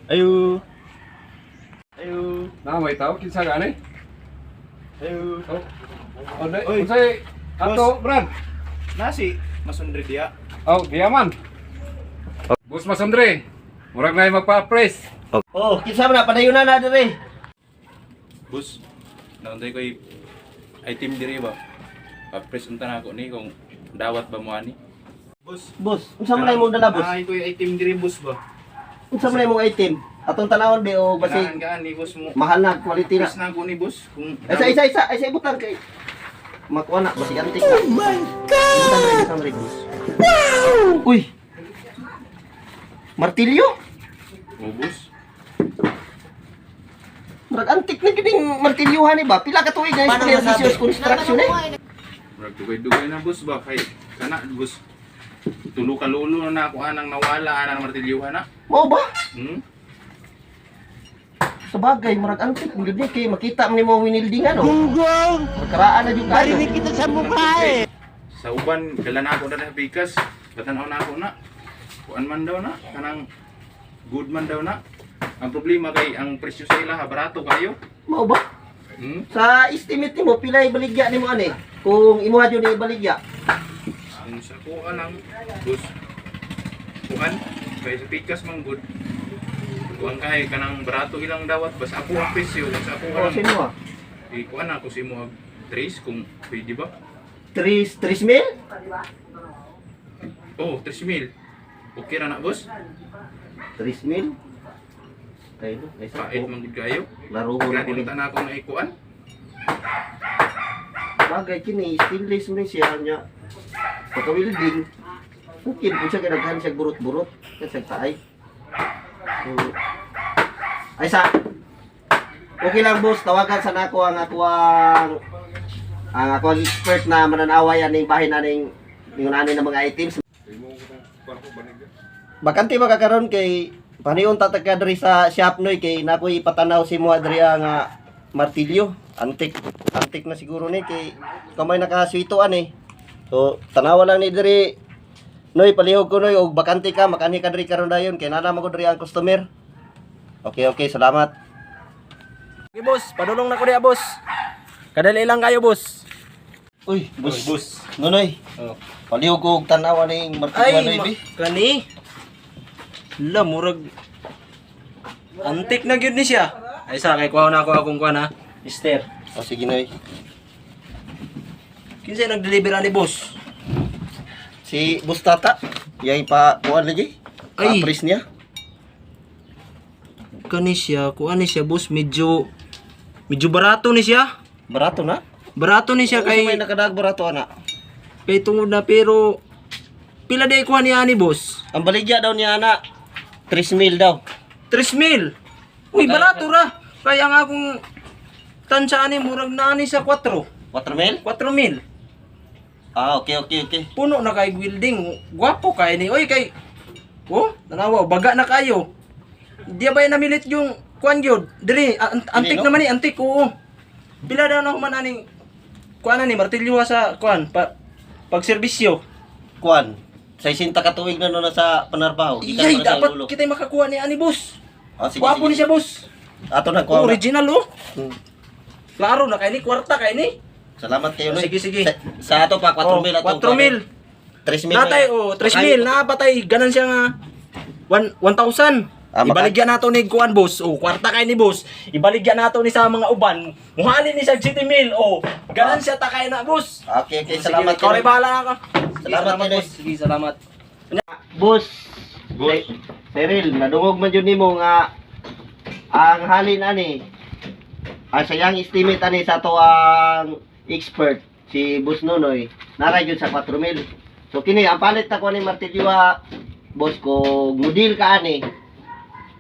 Ayo. Ayo. Na may tao kinsa gani? Ayo. Oh. Oh, dai, Oy. unsay ato, Brad? Nasi, masundri diya. Oh, giyaman. Boss Masondre, murag na magpa-press. Oh, kinsa man na padayon na na dire. Bus, naunday ko'y item diri ba? Pa-press unta na ako ni kung dawat ba mo ani. Boss, Boss, unsa man na imong dala, boss? Ay, ko'y item diri, boss ba? Unsa man na imong item? Atong tanawon be o Ganahan basi ka ni boss mo. Mahal na quality na. Press na ako ni boss kung Ay, isa isa isa, ay sa ibutan kay makuha na basi antik na. Oh my God! Ibutan rin, boss. Wow! Uy. Martilyo? Oh, boss. Murag antik na gyud ning martilyuhan ni ba? Pila ka tuig na experience construction eh? Murag dugay-dugay na, boss ba kay kana, boss. Tulo ka lulo na ako anang nawala anang martilyuhan na. Mao ba? Hmm? Sa bagay, murag antik gyud ni kay makita man nimo winilding ano. Google. Magkaraan na jud kayo. Kita sa mukha eh. Sa uban dala na ako na bigas. Batanaw na ako na. Kuan man daw na kanang good man daw na. Ang problema kay ang presyo sa ila barato kayo. Mao ba? Hmm? Sa estimate nimo pila ibaligya nimo ani? Kung imuha jud ni ibaligya. Ang sa kuha lang, boss. Kuan kay sa pikas man good. Kuan kay kanang barato ilang dawat basta ako ang presyo kung sa ako O lang. sino ah? Eh, kuan ako sa imo og tres kung pwede ba? 3 mil? Oh, 3,000. Okay ra na, boss. 3 mil? Kayo no, ay sa Pait man gud kayo. Laro ko na Grabe ko ni. na ako na ikuan. Bagay kini stainless mo ni siya niya. Pagka welding, okay po siya kay daghan siya burot-burot kasi taay. So, ay sa okay lang, boss, tawagan sa nako ang akong expert na mananaway aning bahin aning ningon ani ng mga items. Bakante ba ka karon kay paniyon tatag ka diri sa shop, noy, kay nakoy ipatanaw si mo diri nga martilyo. Antik antik na siguro ni kay kamay nakaswito ani. So tanawa lang ni diri, noy, palihog ko, noy, og bakante ka makani ka diri karon dayon kay nana man ko diri ang customer. Okay, salamat. Okay, boss, padulong na ko diya, boss. Kadali lang kayo, boss. Uy, boss. Boss. Nonoy. Oh. Palihog ko og tanawa ning martilyo, Ay, noy bi. kani. La, murag antik na gyud ni siya. Ay sa kay kuha na ako akong kuha na. Mister. O sige, noy. Kinsa nag-deliver ani, boss? Si Boss Tata, yay pa kuan lagi. Ay. Pa niya. Kani siya, kuha ni siya, boss, medyo medyo barato ni siya. Barato na. Barato ni siya Kay kay may nakadag barato ana. Kay tungod na pero pila day kuha niya ani, boss? Ang baligya daw niya ana 3 mil daw. 3,000. Uy, barato ra. Kaya nga akong tansya ani murag na ani sa 4. 4 mil? 4,000. Ah, okay. Puno na kay building. Gwapo kay ni. Oy kay oh, tanawa baga na kayo. Di ba namilit yung kuan gyud? Diri antik no? naman ni, antik, oo. Pila daw na human aning kuan ani martilyo sa kuan pa pagserbisyo. Kuan. 60 ka tuig na no na sa panarbaho. Gikan Iyay, pa na sa dapat lulo. kita makakuha ni ani, boss. Ah, sige, Gwapo sige. ni siya, boss. Ato na kuha. Oh, Na. original oh. Klaro na kay ni, kwarta kay ni. Salamat kayo, Noy. Sige, sige. Sa ato pa 4 mil ato. 4 mil. 3 mil. Natay oh, 3 mil na patay ganan siya nga 1,000. Ah, Ibaligya nato ni kuan, boss. Oh, kwarta kay ni boss. Ibaligya nato ni sa mga uban. Muhali ni sa 7 mil. Oh, ganan siya takay na, boss. Okay, salamat Sige, kayo. ikaw bahala na ka. Sige, Salamat, salamat, Noy. boss. Sige, salamat. Boss. Boss. Cyril, nadungog man jud nimo nga ang halin ani ang sayang estimate ani sa ato ang expert si Boss Nonoy nara jud sa 4 mil. So kini ang palit ta ko ni martilyo ha, boss, kung model ka ani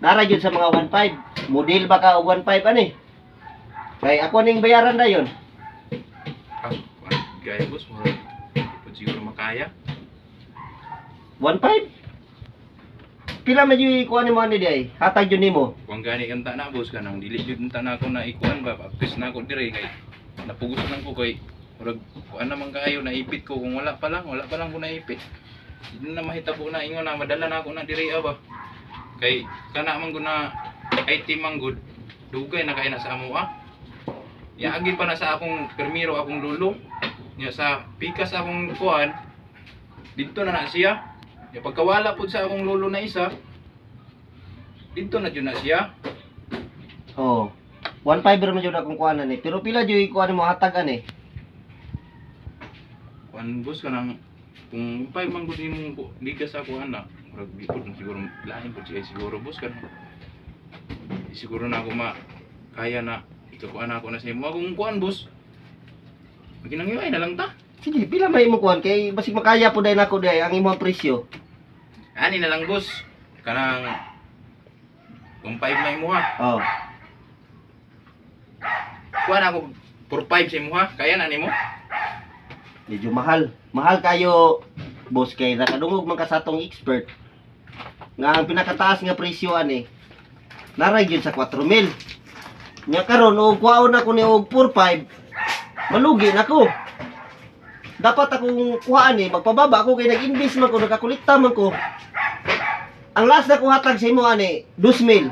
nara jud sa mga 1.5. Model ba ka og 1.5 ani? Kay ako ning bayaran dayon. Ah, kuan gaya, boss, murag di po siguro makaya. 1.5? Pila man jud ikuha nimo ani di ay? Hatag jud nimo. Kuan gani kanta na, boss, kanang dili jud unta na ako na ikuan ba, pa-press na ako dire kay napugos lang ko kay murag kuan naman kaayo naipit ko kung wala pa lang ko naipit. Di na mahitabo na ingon na madala na ako na dire ba. Kay kana man gud na item man gud dugay na kay na sa amoa. Yaagi pa na sa akong permiro akong lulo. Nya sa pikas akong kuan didto na na siya. Nya pagkawala pud sa akong lulo na isa didto na jud na siya. Oh. 1.5 ra man jud akong kuan ani. Pero pila jud kuan mo hatag ani? Kuan boss kanang kung 5 man gud imong liga sa kuan na murag di pud siguro lain pud siya siguro boss kanang siguro na ako ma kaya na ikakuan na ako na sa imo akong kuan boss. Maginangyo ay na lang ta. Sige, pila may imong kuan kay basig makaya po dahil nako dai ang imong presyo. Ani na lang boss. Kanang kung 5 na imo ha. Oh. Kuan ako 4-5 sa imo ha. Kaya na nimo? Medyo mahal. Mahal kayo boss kay nakadungog man ka sa atong expert nga ang pinakataas nga presyo ani naray gyud sa 4,000. Nya karon og kuhaon ako ni og 4.5 malugi na ko. Dapat akong kuhaan ni magpababa ako kay nag-invest man ko, nakakolekta man ko. Ang last na ko hatag sa imo ani 2,000.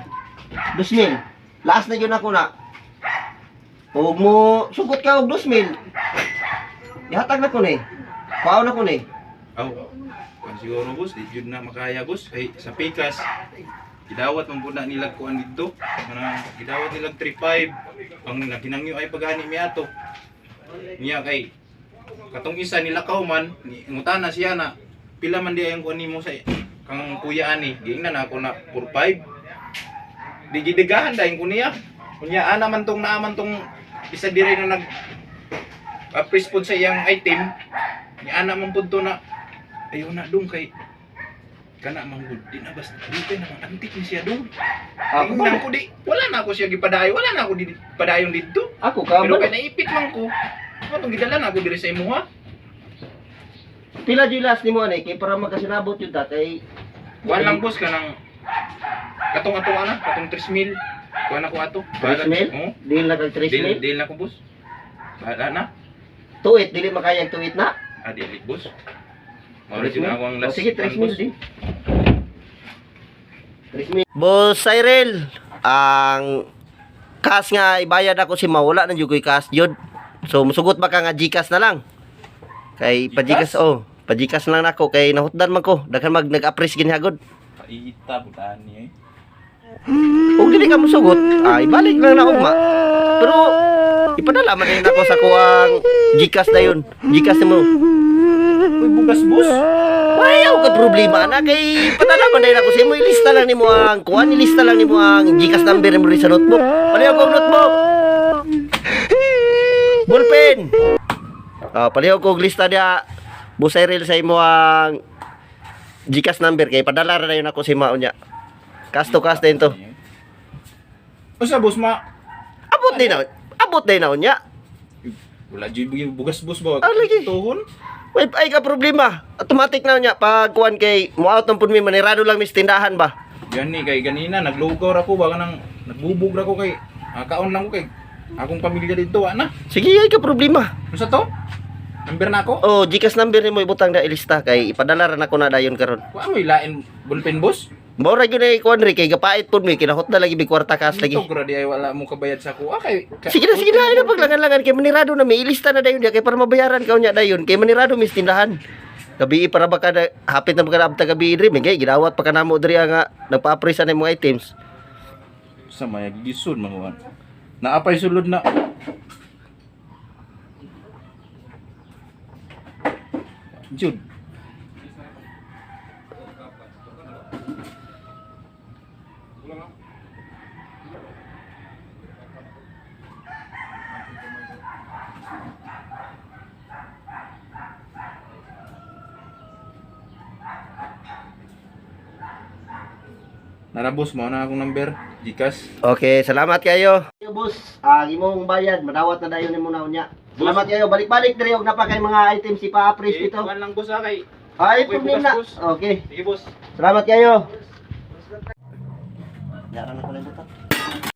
2,000. Last na gyud ako na. Og mo sugot ka og 2,000. Ihatag na ko ni. Kuhaon na ko ni. Aw. Kuan siguro boss, di jud na makaya boss. Kay sa pikas gidawat man pud na nila kuan didto. Kanang gidawat nila 3-5. Ang naginangyo ay pagani mi ato. Niya kay katong isa nila man, ngutana siya na pila man di ang kuan nimo sa kang kuya ani. Giingnan ako na 4-5. Di gidigahan dahin ko niya. Unya ana man tong naa man tong isa diri na nag apris pod sa iyang item. Ni ana man pud to na ayaw na dong kay kana man gud di na basta dito na antik ni siya dong. Ako Tingnan ko di wala na ako siya gipadayo, wala na ako di padayon didto. Ako ka Pero ba? kay naipit man ko. Atong gidala na ako diri sa imuha. Pila jud last nimo ani kay para magkasinabot jud ta kay Kuan lang boss kanang katong ato ana, katong 3,000. Kuan ako ato. 3,000? Oo. Deal na kag Deal, 3,000. deal na ko boss. Bahala na. Tuit dili makaya ang tuit na. Ah, dili boss. Mao jud ako ang O, last. sige, kuan, 3,000 boss. din. 3,000. Boss Cyril, ang cash nga ibayad ako si mawala na jud ko'y cash jud. So musugot ba ka nga GCash na lang? Kay pa GCash oh, pa GCash na lang nako kay nahutdan man ko. Daghan mag nag-appreciate ginhagod. Paita butan ni eh. Ug dili ka musugot, ay balik lang na ugma. Pero ipadala man din ako sa kuang GCash na yun. GCash mo. Uy, bugas boss. Ayaw ka problema na kay padala man din ako sa imo. Ilista lang nimo ang kuan, ilista lang nimo ang GCash number nimo rin sa notebook. Paliw ko og notebook. Ballpen. Ah, paliw ko og lista diha. Boss Cyril sa imo ang GCash number kay padala ra na yun ako sa imo unya. Cash to cash din to. Usa boss ma. Abot din na. Abot din na unya. Wala jud bugas boss ba? Ah, lagi. Tuhon. Way ay ka problema. Automatic na unya pag kuan kay muaot ng pud mi manirado lang mis tindahan ba. Gani kay ganina naglugaw ra ko ba kanang nagbubog ra ko kay kaon lang ko kay akong pamilya didto wa na. Sige ay ka problema. Unsa to? Number na ako? Oh, GCash number nimo ibutang da ilista kay ipadala ra nako na dayon karon. Wa mo'y lain ballpen boss. Mao ra gyud ay kuan ri kay gapait pud mi kinahot na lagi mig kwarta cash lagi. Ito di ay wala mo kabayad sa kuha kay Sige na, ay na paglangan-langan kay manirado na may ilista na dayon diya kay para mabayaran ka unya dayon kay manirado mis tindahan. Gabi para baka na, hapit na baka na gabi diri may kay gidawat pa kanamo diri nga nagpa-appraise na imong items. Sa may gisud man kuan. Naapay sulod na. Jud. Narabos mo na akong number, GCash. Okay, salamat kayo. Boss, ang imong bayad madawat na dayon nimo na unya. Salamat kayo. Balik-balik diri og napa kay mga items ipa-appraise dito. Kuan lang boss ha kay. Ay, Uy, problema bukas, na. boss. Okay. Sige boss. Salamat kayo. Yaran ako lang buta.